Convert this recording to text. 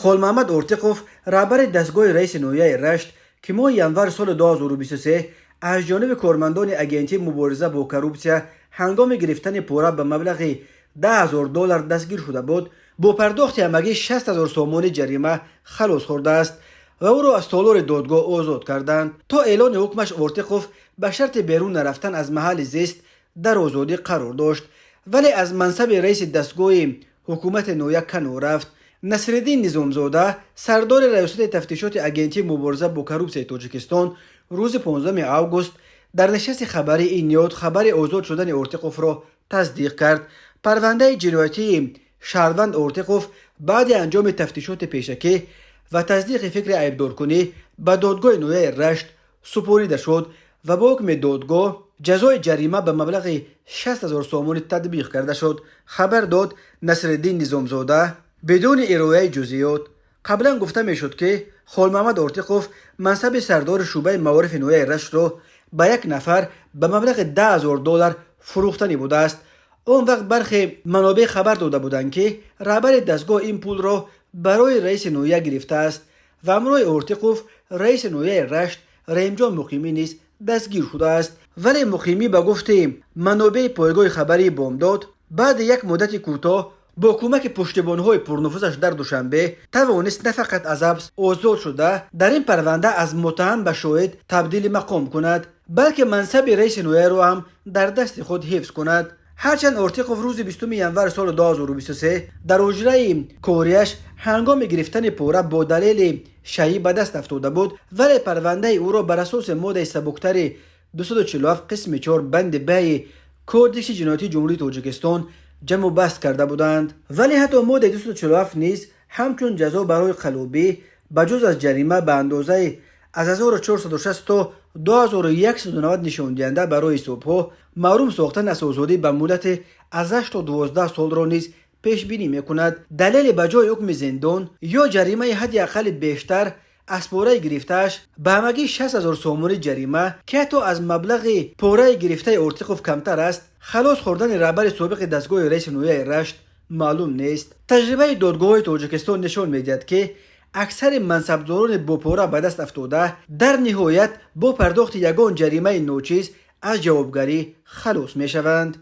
Холмаҳмад Ортиқов, раҳбари дастгоҳи раиси ноҳияи Рашт, ки моҳи январи соли 2023 аз ҷониби кормандони Агентии мубориза бо коррупсия ҳангоми гирифтани пора ба маблағи 10 000 доллар дастгир шуда буд, бо пардохти ҳамагӣ 60 000 сомонӣ ҷарима халос хӯрдааст ва ӯро аз толори додгоҳ озод карданд. То эълони ҳукмаш Ортиқов ба шарти берун нарафтан аз маҳалли зист дар озодӣ қарор дошт, вале аз мансаби раиси дастгоҳи ҳукумати ноҳия канор рафт. Насриддин Низомзода, сардори Раёсати тафтишоти Агентии мубориза бо коррупсияи Тоҷикистон, рӯзи 15 август дар нишасти хабарии ин ниҳод хабари озод шудани Ортиқовро тасдиқ кард. Парвандаи ҷиноятии шаҳрванд Ортиқов баъди анҷоми тафтишоти пешакӣ ва тасдиқи фикри айбдоркунӣ ба додгоҳи ноҳияи Рашт супорида шуд ва бо ҳукми додгоҳ ҷазои ҷарима ба маблағи 60 000 сомонӣ татбиқ карда шуд, хабар дод Насриддин Низомзода бидуни ирояи ҷузъиёт. Қаблан гуфта мешуд, ки Холмаҳмад Ортиқов мансаби сардори шӯъбаи маорифи ноҳияи Раштро ба як нафар ба маблағи 10 000 доллар фурӯхтанӣ будааст. Он вақт бархе манобеъ хабар дода буданд, ки раҳбари дастгоҳ ин пулро барои раиси ноҳия гирифтааст ва ҳамроҳи Ортиқов раиси ноҳияи Рашт Раҳимҷон Муқимӣ низ дастгир шудааст. Вале Муқимӣ, ба гуфти манобеи пойгоҳи хабарии Бомдод, баъди як муддати кӯтоҳ бо кӯмаки пуштибонҳои пурнуфузаш дар Душанбе тавонист на фақат аз ҳабс озод шуда, дар ин парванда аз муттаҳам ба шоҳид табдили мақом кунад, балки мансаби раиси ноҳияро ҳам дар дасти худ ҳифз кунад. Ҳарчанд Ортиқов рӯзи 20 январи соли 2023 дар ҳуҷраи корияш ҳангоми гирифтани пора бо далели шаӣ ба даст афтода буд, вале парвандаи ӯро бар асоси моддаи сабуктари 247 қисми 4 банди баи Кодекси ҷиноятии Ҷумҳурии Тоҷикистон ҷамъу баст карда буданд. Вале ҳатто моддаи 247 низ ҳамчун ҷазо барои қаллобӣ ба ҷуз аз ҷарима ба андозаи аз 1460 то 2190 нишондиҳанда барои ҳисобҳо, маҳрум сохтан аз озодӣ ба муддати аз 8 то 12 солро низ пешбинӣ мекунад. Далеле ба ҷои ҳукми зиндон ё ҷаримаи ҳадди аққали бештар аз пораи гирифтааш ба ҳамагӣ 60 000 сомонӣ ҷарима, ки ҳатто аз маблағи пораи гирифтаи Ортиқов камтар аст, халос хӯрдани раҳбари собиқи дастгоҳи раиси ноҳияи Рашт маълум нест. Таҷрибаи додгоҳҳои Тоҷикистон нишон медиҳад, ки аксари мансабдорони бо пора ба даст афтода дар ниҳоят бо пардохти ягон ҷаримаи ночиз аз ҷавобгарӣ халос мешаванд.